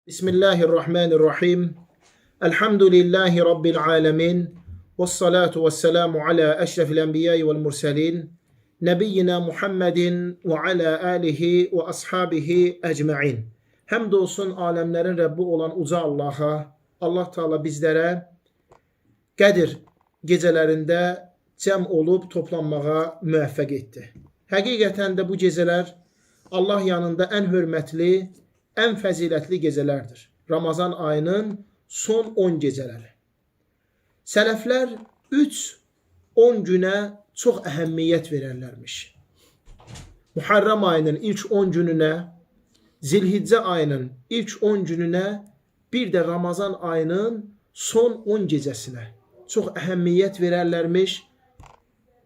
Bismillahirrahmanirrahim. Elhamdülillahi Rabbil alemin. Vessalatu vesselamu ala eşrefil enbiyai vel murselin. Nebiyyina Muhammedin ve ala alihi ve ashabihi ecma'in. Həmd olsun aləmlərin Rəbbi olan uca Allaha. Allah Teala bizlərə Qədir gecələrində cəm olub toplanmağa müvəffəq etdi. Həqiqətən də bu gecələr Allah yanında ən hörmətli, ən fəzilətli gecələrdir. Ramazan ayının son 10 gecələri. Sələflər 3-10 günə çox əhəmiyyət verərlərmiş. Muharrəm ayının ilk 10 gününə, Zilhiccə ayının ilk 10 gününə, bir də Ramazan ayının son 10 gecəsinə çox əhəmiyyət verərlərmiş.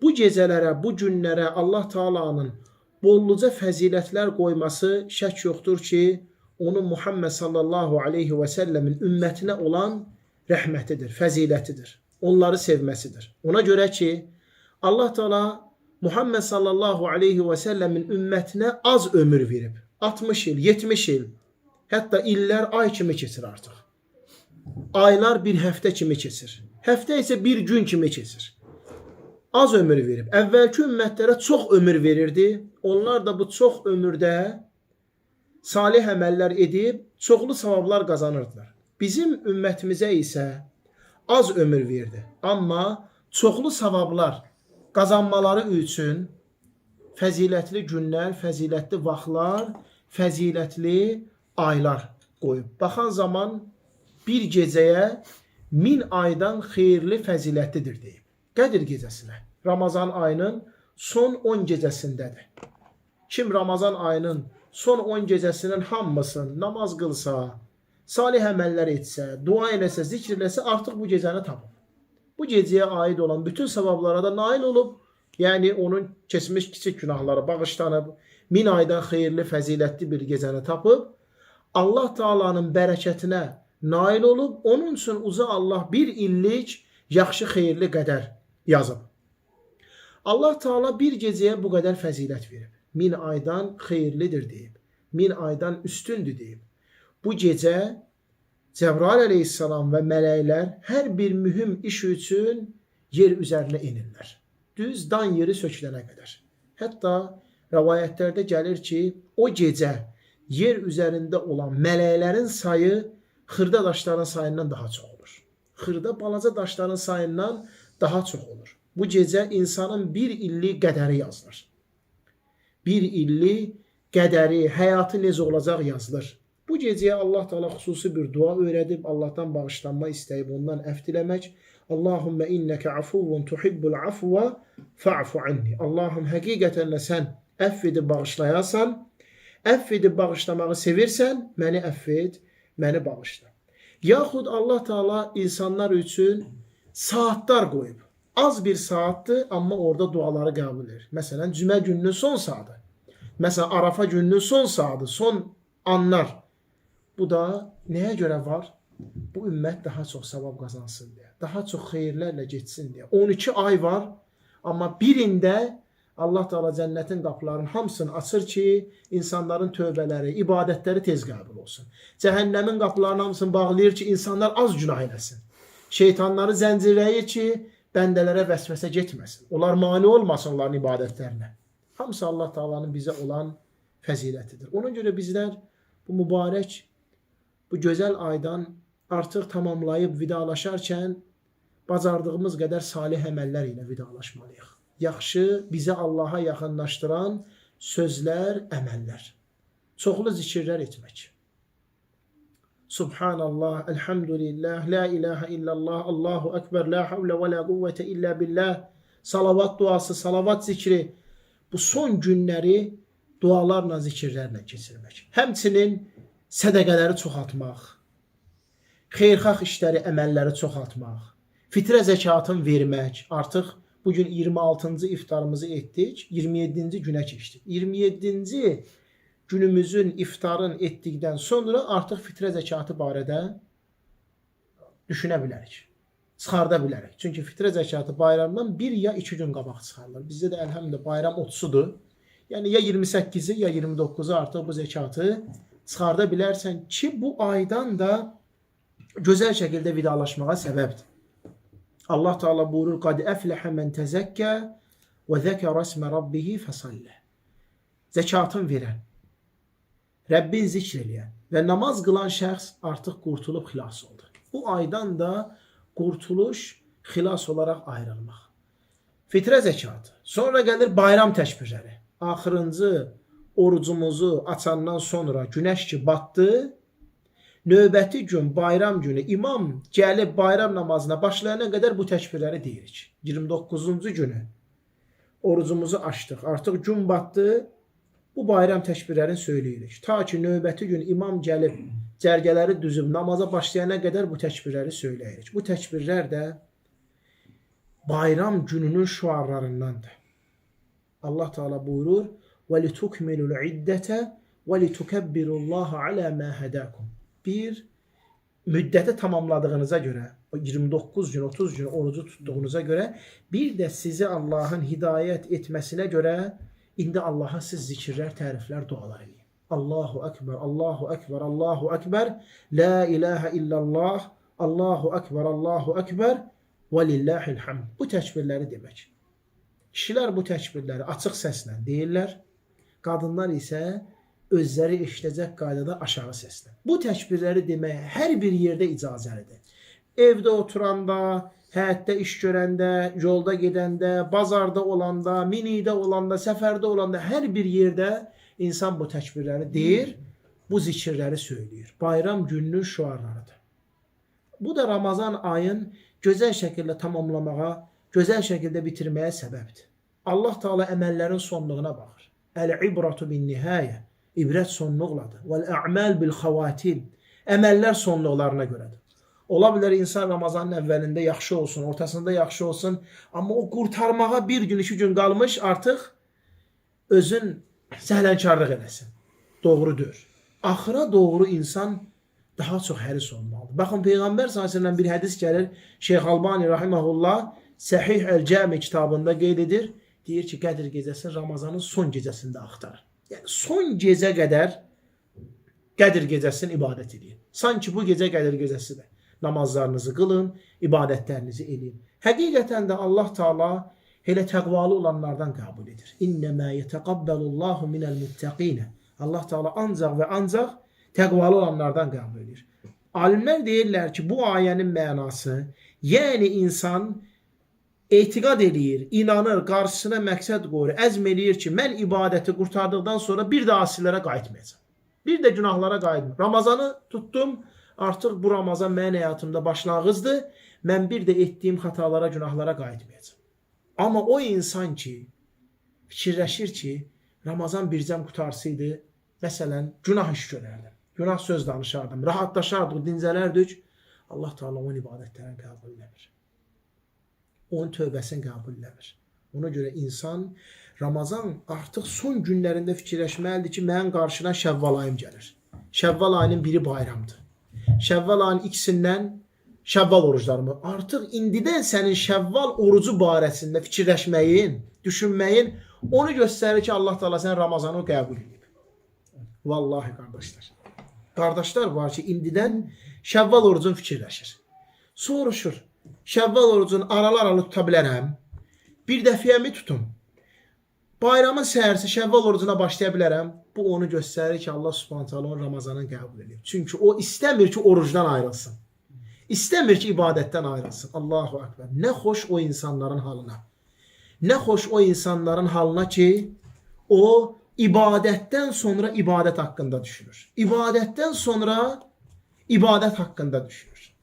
Bu gecələrə, bu günlərə Allah Taala'nın bolluca fəzilətlər qoyması şək yoxdur ki, onun Muhammed sallallahu aleyhi və səlləmin ümmətinə olan rəhmətidir, fəzilətidir. Onları sevməsidir. Ona görə ki, Allah Teala Muhammed sallallahu aleyhi və səlləmin ümmətinə az ömür verib. 60 il, 70 il, hətta illər ay kimi keçir artıq. Aylar bir həftə kimi keçir. Həftə isə bir gün kimi keçir. Az ömür verib. Əvvəlki ümmətlərə çox ömür verirdi. Onlar da bu çox ömürdə salih əməllər edib çoxlu savablar qazanırdılar. Bizim ümmətimizə isə az ömür verdi. Amma çoxlu savablar qazanmaları üçün fəzilətli günlər, fəzilətli vaxtlar, fəzilətli aylar qoyub. Baxan zaman bir gecəyə 1000 aydan xeyirli, fəzilətlidir deyib. Qədir gecəsinə. Ramazan ayının son 10 gecəsindədir. Kim Ramazan ayının son 10 gecəsinin hamısını namaz qılsa, salih əməllər etsə, dua eləsə, zikr eləsə, artıq bu gecəni tapıb. Bu gecəyə aid olan bütün savablara da nail olub, yəni onun keçmiş kiçik günahları bağışlanıb, 1000 aydan xeyirli, fəzilətli bir gecəni tapıb, Allah Taala'nın bərəkətinə nail olub, onun üçün uca Allah bir illik yaxşı xeyirli qədər yazıb. Allah Teala bir gecəyə bu qədər fəzilət verib. 1000 aydan xeyirlidir deyib. 1000 aydan üstündür deyib. Bu gecə Cəbrail əleyhissalam və mələklər hər bir mühüm iş üçün yer üzərinə enirlər. Düz dan yeri sökülənə qədər. Hətta rəvayətlərdə gəlir ki, o gecə yer üzərində olan mələklərin sayı xırda daşların sayından daha çox olur. Xırda balaca daşların sayından daha çox olur. Bu gecə insanın bir illik qədəri yazılır. Bir illik qədəri, həyatı necə olacaq yazılır. Bu gecəyə Allah Teala xüsusi bir dua öyrədib, Allahdan bağışlanma istəyib, ondan əfv diləmək. Allahümme inneke afuvun tuhibbul afva fa'fu anni. Allahım, həqiqətən də sən əfv edib bağışlayasan, əfv edib bağışlamağı sevirsən, məni əfv et, məni bağışla. Yaxud Allah Teala insanlar üçün saatlar qoyub. Az bir saatdır, amma orada duaları qəbul edir. Məsələn, cümə gününün son saatı. Məsələn, Arafa gününün son saatı, son anlar. Bu da nəyə görə var? Bu ümmət daha çox savab qazansın deyə, daha çox xeyirlərlə getsin deyə. 12 ay var, amma birində Allah Teala cənnətin qapılarının hamısını açır ki, insanların tövbələri, ibadətləri tez qəbul olsun. Cəhənnəmin qapılarının hamısını bağlayır ki, insanlar az günah eləsin. Şeytanları zəncirləyir ki, bəndələrə vəsvəsə getməsin. Onlar mane olmasın onların ibadətlərinə. Hamısı Allah Taala'nın bizə olan fəzilətidir. Ona görə bizlər bu mübarək, bu gözəl aydan artıq tamamlayıb vidalaşarkən bacardığımız qədər salih əməllər ilə vidalaşmalıyıq. Yaxşı, bizi Allaha yaxınlaşdıran sözlər, əməllər. Çoxlu zikirlər etmək. Subhanallah, elhamdülillah, la ilahe illallah, Allahu ekber, la havle ve la kuvvete illa billah. Salavat duası, salavat zikri. Bu son günləri dualarla, zikirlərlə keçirmək. Həmçinin sədəqələri çoxaltmaq, xeyirxah işləri, əməlləri çoxaltmaq, fitrə zəkatını vermək. Artıq bugün 26-cı iftarımızı etdik, 27-ci günə keçdik. 27-ci günümüzün iftarın etdikdən sonra artıq fitrə zəkatı barədə düşünə bilərik. Çıxarda bilərik. Çünki fitrə zəkatı bayramdan bir ya 2 gün qabaq çıxarılır. Bizdə də əlhəmdülillah bayram 30-udur. Yəni ya 28-i ya 29-u artıq bu zəkatı çıxarda bilərsən ki, bu aydan da gözəl şəkildə vidalaşmağa səbəbdir. Allah Teala buyurur: "Qad əfləhə men təzəkkə və zəkərə ismə rabbihi fəsallə." Zəkatın verən, Rəbbin zikr eləyən və namaz qılan şəxs artıq qurtulub xilas oldu. Bu aydan da qurtuluş, xilas olaraq ayrılmaq. Fitrə zəkatı. Sonra gəlir bayram təkbirləri. Axırıncı orucumuzu açandan sonra günəş ki batdı, növbəti gün bayram günü imam gəlib bayram namazına başlayana qədər bu təkbirləri deyirik. 29-cu günü orucumuzu açdıq. Artıq gün batdı. Bu bayram təkbirlərini söyləyirik. Ta ki növbəti gün imam gəlib cərgələri düzüb namaza başlayana qədər bu təkbirləri söyləyirik. Bu təkbirlər də bayram gününün şüarlarındandır. Allah Teala buyurur: "Və litukmilul iddete və litukabbirullaha ala ma hadakum." Bir müddəti tamamladığınıza görə, o 29 gün, 30 gün orucu tutduğunuza görə, bir də sizi Allahın hidayət etməsinə görə indi Allaha siz zikirlər, təriflər, dualar eləyin. Allahu Ekber, Allahu Ekber, Allahu Ekber, La ilahe illallah, Allahu Ekber, Allahu Ekber və lillahil hamd. Bu təkbirləri demək. Kişilər bu təkbirləri açıq səslə deyirlər. Qadınlar isə özləri eşidəcək qaydada aşağı səslə. Bu təkbirləri deməyə hər bir yerdə icazəlidir. Evdə oturanda, həyətdə iş görəndə, yolda gedəndə, bazarda olanda, minikdə olanda, səfərdə olanda hər bir yerdə insan bu təkbirləri deyir, bu zikirləri söyləyir. Bayram gününün şüarlarıdır. Bu da Ramazan ayın gözəl şəkildə tamamlamağa, gözəl şəkildə bitirməyə səbəbdir. Allah Teala əməllərin sonluğuna baxır. Əl-ibratu bin nihayə. İbrət sonluqladır. Vəl-ə'mal bil xavatim. Əməllər sonluqlarına görədir. Ola bilər insan Ramazanın əvvəlində yaxşı olsun, ortasında yaxşı olsun, amma o qurtarmağa bir gün, 2 gün qalmış artıq özün səhlənkarlıq eləsin. Doğrudur. Axıra doğru insan daha çox həris olmalıdır. Baxın, Peyğəmbər sallallahu əleyhi və səlləm bir hədis gəlir. Şeyx Albani rahimehullah Səhih el-Cami kitabında qeyd edir. Deyir ki, Qədir gecəsini Ramazanın son gecəsində axtarın. Yəni son gecə qədər Qədir gecəsini ibadət edin. Sanki bu gecə Qədir gecəsidir. Namazlarınızı qılın, ibadətlərinizi eləyin. Həqiqətən də Allah Taala elə təqvalı olanlardan qəbul edir. İnnemâ yetəqəbbəlullahu minəl muttaqin. Allah Taala ancaq və ancaq təqvalı olanlardan qəbul edir. Alimlər deyirlər ki, bu ayənin mənası, yəni insan etiqad eləyir, inanır, qarşısına məqsəd qoyur, əzm eləyir ki, mən ibadəti qurtardıqdan sonra bir də asilərə qayıtmayacağam. Bir də günahlara qayıtmıram. Ramazanı tutdum, artıq bu Ramazan mənim həyatımda başlanğıcdır. Mən bir də etdiyim xatalara, günahlara qayıtmayacağam. Amma o insan ki, fikirləşir ki, Ramazan bircəm qutarsaydı, məsələn, günah iş görərdim, günah söz danışardım, rahatlaşardıq, dincələrdik. Allah Teala onun ibadətlərini qəbul eləmir. Onun tövbəsini qəbul eləmir. Ona görə insan Ramazan artıq son günlərində fikirləşməlidir ki, mənim qarşıdan Şəvval ayım gəlir. Şəvval ayının biri bayramdır. Şəvval ayının ikisindən Şəvval oruclarımı. Artıq indidən sənin Şəvval orucu barəsində fikirləşməyin, düşünməyin onu göstərir ki, Allah Teala sən Ramazanı qəbul edib. Vallahi qardaşlar. Qardaşlar var ki, indidən Şəvval orucunu fikirləşir. Soruşur. Şəvval orucunu aralı-aralı tuta bilərəm? Bir dəfəyə tutum? Bayramın səhərsi Şəvval orucuna başlaya bilərəm? Bu onu göstərir ki, Allah Subhanahu taala onun Ramazanını qəbul edib. Çünki o istəmir ki, orucdan ayrılsın. İstəmir ki, ibadətdən ayrılsın. Allahu Ekber. Nə xoş o insanların halına. Nə xoş o insanların halına ki, o ibadətdən sonra ibadət haqqında düşünür. İbadətdən sonra ibadət haqqında düşünür.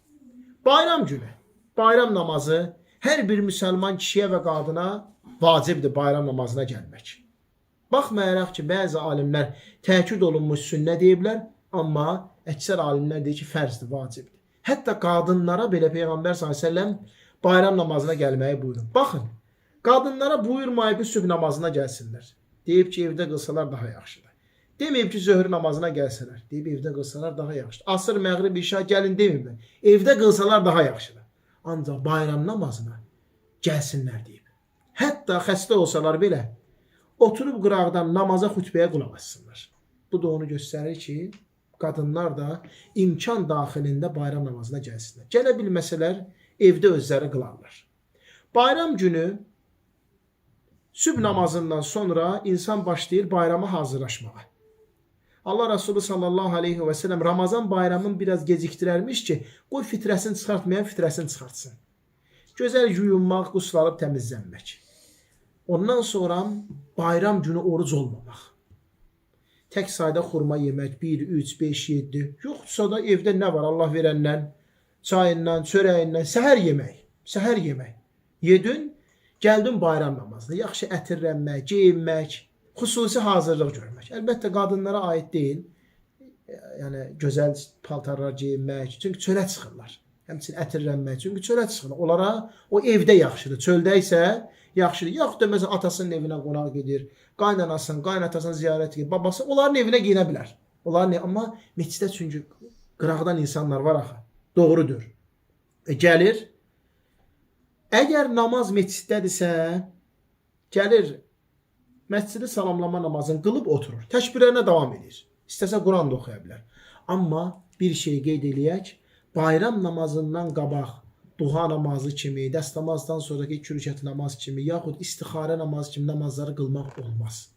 Bayram günü, bayram namazı hər bir müsəlman kişiyə və qadına vacibdir bayram namazına gəlmək. Baxmayaraq ki, bəzi alimlər təkid olunmuş sünnə deyiblər, amma əksər alimlər deyir ki, fərzdir, vacibdir. Hətta qadınlara belə Peyğəmbər sallallahu əleyhi və səlləm bayram namazına gəlməyi buyurur. Baxın, qadınlara buyurmayıb ki, sübh namazına gəlsinlər. Deyib ki, evdə qılsalar daha yaxşıdır. Deməyib ki, zöhr namazına gəlsələr. Deyib evdə qılsalar daha yaxşıdır. Asır, məğrib, işa gəlin deməyiblər. Evdə qılsalar daha yaxşıdır. Ancaq bayram namazına gəlsinlər deyib. Hətta xəstə olsalar belə oturub qıraqdan namaza, xutbəyə qulaq assınlar. Bu da onu göstərir ki, Qadınlar da imkan daxilində bayram namazına gəlsinlər. Gələ bilməsələr, evdə özləri qılarlar. Bayram günü sübh namazından sonra insan başlayır bayrama hazırlaşmağa. Allah Resulü sallallahu aleyhi və səlləm Ramazan bayramını biraz gecikdirərmiş ki, qoy fitrəsini çıxartmayan fitrəsini çıxartsın. Gözəl yuyunmaq, qusl alıb təmizlənmək. Ondan sonra bayram günü oruc olmamaq. Tək sayda xurma yemək, 1, 3, 5, 7. Yoxdursa da evdə nə var Allah verəndən, çayından, çörəyindən, səhər yemək, səhər yemək. Yedin, gəldin bayram namazına. Yaxşı ətirlənmək, geyinmək, xüsusi hazırlıq görmək. Əlbəttə qadınlara aid deyil. Yəni gözəl paltarlar geyinmək, çünki çölə çıxırlar. Həmçinin ətirlənmək, çünki çölə çıxırlar. Onlara o evdə yaxşıdır. Çöldə isə yaxşıdır. Yaxud da məsələn atasının evinə qonaq gedir, qaynanasının, qaynatasını ziyarət edir, babası onların evinə geyinə bilər. Onların amma məsciddə çünki qıraqdan insanlar var axı. Doğrudur. Gəlir. Əgər namaz məsciddədirsə, gəlir məscidi salamlama namazını qılıb oturur. Təkbirlərinə davam edir. İstəsə Quran da oxuya bilər. Amma bir şey qeyd eləyək, bayram namazından qabaq duha namazı kimi, dəstəmazdan sonraki iki rükət namaz kimi, yaxud istixarə namazı kimi namazları qılmaq olmaz.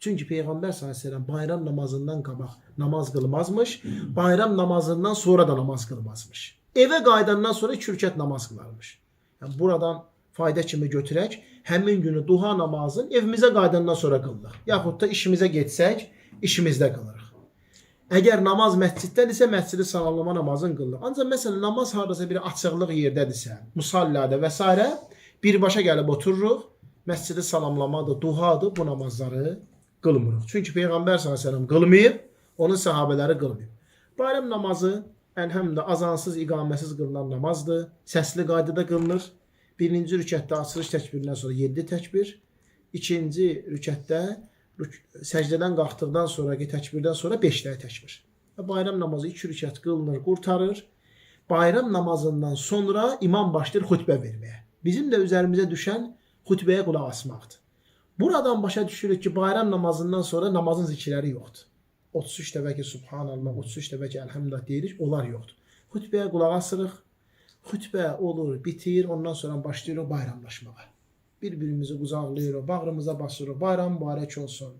Çünki Peyğəmbər sallallahu əleyhi və səlləm bayram namazından qabaq namaz qılmazmış, bayram namazından sonra da namaz qılmazmış. Evə qayıdandan sonra iki rükət namaz qılarmış. Yəni buradan fayda kimi götürək, həmin günü duha namazını evimizə qayıdandan sonra qılırıq. Yaxud da işimizə getsək, işimizdə qılırıq. Əgər namaz məsciddədirsə, məscidi salamlama namazını qılırıq. Ancaq məsələn namaz hardasa bir açıqlıq yerdədirsə, musallada və s. birbaşa gəlib otururuq, məscidi salamlamadır, duhadır, bu namazları qılmırıq. Çünki Peyğəmbər sallallahu əleyhi və səlləm qılmayıb, onun səhabələri qılmayıb. Bayram namazı əlhəmdə azansız, iqaməsiz qılınan namazdır. Səsli qaydada qılınır. Birinci rükətdə açılış təkbirindən sonra 7 təkbir, ikinci rükətdə səcdədən qalxdıqdan sonraki təkbirdən sonra 5 dənə təkbir. Və bayram namazı 2 rükət qılınır, qurtarır. Bayram namazından sonra imam başlayır xutbə verməyə. Bizim də üzərimizə düşən xutbəyə qulaq asmaqdır. Buradan başa düşürük ki, bayram namazından sonra namazın zikirləri yoxdur. 33 dəfə ki Subhanallah, 33 dəfə ki Elhamdülillah deyirik, onlar yoxdur. Xutbəyə qulaq asırıq. Xutbə olur, bitir, ondan sonra başlayırıq bayramlaşmağa. Bir-birimizi qucaqlayırıq, bağrımıza basırıq. Bayram mübarək olsun.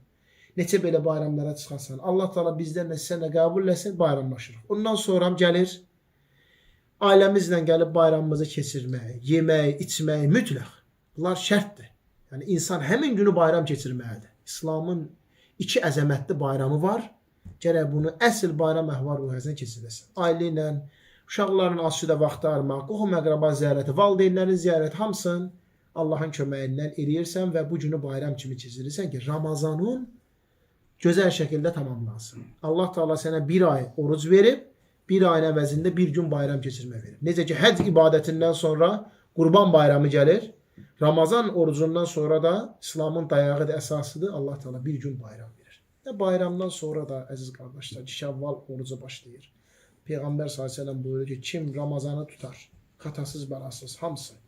Neçə belə bayramlara çıxasan. Allah Teala bizdən də sizdən də qəbul eləsin, bayramlaşırıq. Ondan sonra gəlir ailəmizlə gəlib bayramımızı keçirmək, yemək, içmək mütləq. Bunlar şərtdir. Yəni insan həmin günü bayram keçirməlidir. İslamın iki əzəmətli bayramı var. Gərək bunu əsl bayram əhval-ruhiyyəsinə keçirəsən. Ailə ilə, uşaqların asudə vaxtı ayırmaq, qohum-əqraba ziyarəti, valideynlərin ziyarəti hamısını Allahın köməyi ilə eləyirsən və bu günü bayram kimi keçirirsən ki, Ramazanın gözəl şəkildə tamamlansın. Allah Teala sənə bir ay oruc verib, bir ayın əvəzində bir gün bayram keçirmə verib. Necə ki, həcc ibadətindən sonra Qurban bayramı gəlir. Ramazan orucundan sonra da İslamın dayağıdır, əsasıdır. Allah Teala bir gün bayram verir. Və bayramdan sonra da əziz qardaşlar, Şəvval orucu başlayır. Peyğəmbər sallallahu əleyhi və səlləm buyurur ki, kim Ramazanı tutar, xatasız, bəlasız hamısı.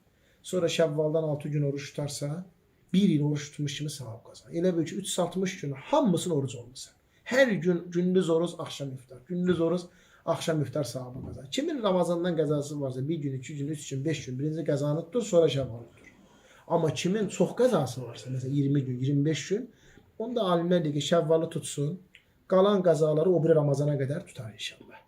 Sonra Şəvvaldan 6 gün oruç tutarsa, bir il oruç tutmuş kimi savab qazanır. Elə bil ki, 360 gün hamısını oruc olmusan. Hər gün gündüz oruc, axşam iftar. Gündüz oruc, axşam iftar savabı qazanır. Kimin Ramazandan qəzası varsa bir gün, 2 gün, 3 gün, 5 gün birinci qəzanı tutur, sonra Şəvvalı tutur. Amma kimin çox qəzası varsa, məsələn 20 gün, 25 gün, onda alimlər deyir ki, Şəvvalı tutsun, qalan qəzaları o biri Ramazana qədər tutar inşallah.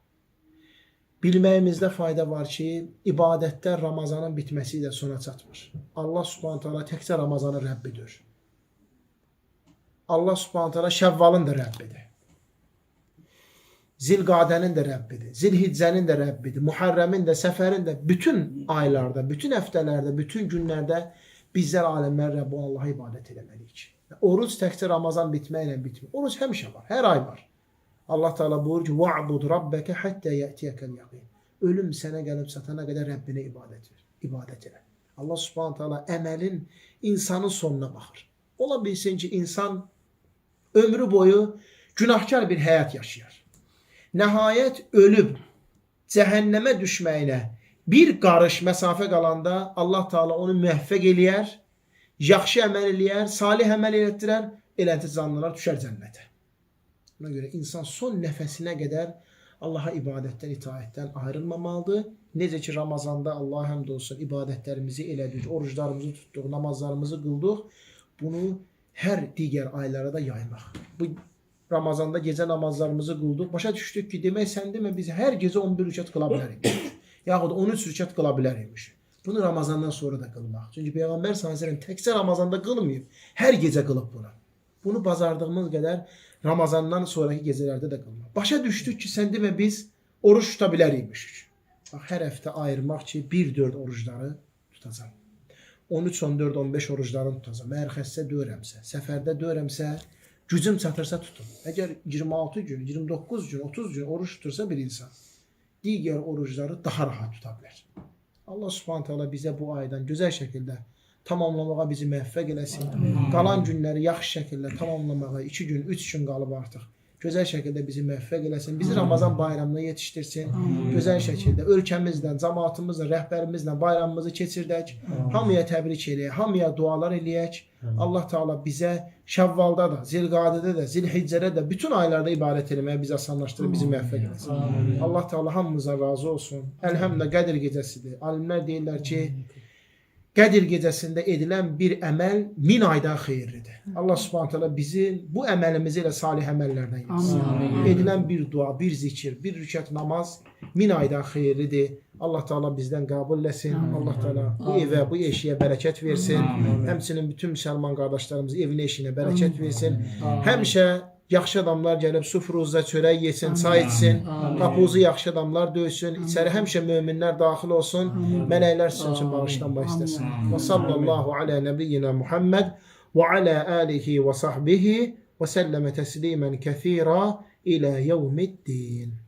Bilməyimizdə fayda var ki, ibadətlər Ramazanın bitməsi ilə sona çatmır. Allah Subhanahu taala təkcə Ramazanın Rəbbidir. Allah Subhanahu taala Şəvvalın da Rəbbidir. Zilqadənin də Rəbbidir. Zilhiccənin də Rəbbidir. Muharrəmin də, Səfərin də bütün aylarda, bütün həftələrdə, bütün günlərdə bizlər aləmlər Rəbbi Allaha ibadət eləməliyik. Oruc təkcə Ramazan bitməklə bitmir. Oruc həmişə var, hər ay var. Allah Teala buyurur ki: "Va'bud rabbeke hatta ya'tiyakal yaqin." Ölüm sənə gəlib çatana qədər Rəbbinə ibadət ver, ibadət elə. Allah Subhanahu taala əməlin insanın sonuna baxır. Ola bilsin ki, insan ömrü boyu günahkar bir həyat yaşayar. Nəhayət ölüb cəhənnəmə düşməyinə bir qarış məsafə qalanda Allah Teala onu müvəffəq eləyər, yaxşı əməl eləyər, salih əməl elətdirər, eləncə canlılar düşər cənnətə. Buna görə insan son nəfəsinə qədər Allaha ibadətdən, itaətdən ayrılmamalıdır. Necə ki Ramazanda Allaha həmd olsun ibadətlərimizi elədik, oruclarımızı tutduq, namazlarımızı qıldıq, bunu hər digər aylara da yaymaq. Bu Ramazanda gecə namazlarımızı qıldıq. Başa düşdük ki, demək sən demə biz hər gecə 11 rükət qıla bilərik. Yaxud 13 rükət qıla bilərikmiş. Bunu Ramazandan sonra da qılmaq. Çünki Peyğəmbər sallallahu əleyhi və səlləm təkcə Ramazanda qılmayıb, hər gecə qılıb bunu. Bunu bacardığımız qədər Ramazandan sonraki gecələrdə də qılmaq. Başa düşdük ki, sən demə biz oruç tuta bilərikmişik. Bax, hər həftə ayırmaq ki, 1-4 orucları tutacam. 13, 14, 15 oruclarını tutacam. Əgər xəstə deyirəmsə, səfərdə deyirəmsə, gücüm çatırsa tutum. Əgər 26 gün, 29 gün, 30 gün oruç tutursa bir insan, digər orucları daha rahat tuta bilər. Allah Subhanahu taala bizə bu aydan gözəl şəkildə tamamlamağa bizi müvəffəq eləsin. Qalan günləri yaxşı şəkildə tamamlamağa 2 gün, 3 gün qalıb artıq. Gözəl şəkildə bizi müvəffəq eləsin. Bizi Ramazan bayramına yetişdirsin. Gözəl şəkildə ölkəmizlə, cəmaatımızla, rəhbərimizlə bayramımızı keçirdək. Hamıya təbrik eləyək, hamıya dualar eləyək. Allah Taala bizə Şəvvalda da, Zilqadədə də, Zilhiccədə də, bütün aylarda ibadət eləməyə bizi asanlaşdırır, bizi müvəffəq eləsin. Allah Taala hamımıza razı olsun. Əlhəmdülillah Qədir gecəsidir. Alimlər deyirlər ki, Qədir gecəsində edilən bir əməl 1000 aydan xeyirlidir. Allah Subhanahu taala bizi bu əməlimizi elə salih əməllərdən yapsın. Edilən bir dua, bir zikir, bir rükət namaz 1000 aydan xeyirlidir. Allah Taala bizdən qəbul eləsin. Allah Taala bu evə, bu eşiyə bərəkət versin. Həmçinin bütün müsəlman qardaşlarımız evinə, eşiyinə bərəkət versin. Həmişə yaxşı adamlar gəlib sufruzda çörək yesin, çay içsin, qapınızı yaxşı adamlar döysün, içəri həmişə möminlər daxil olsun, mələklər sizin üçün bağışlanma istəsin. Və sallallahu alə nəbiyyina Muhammed və alə alihi və sahbihi və səlləmə təslimən kəthira ilə yevmiddin.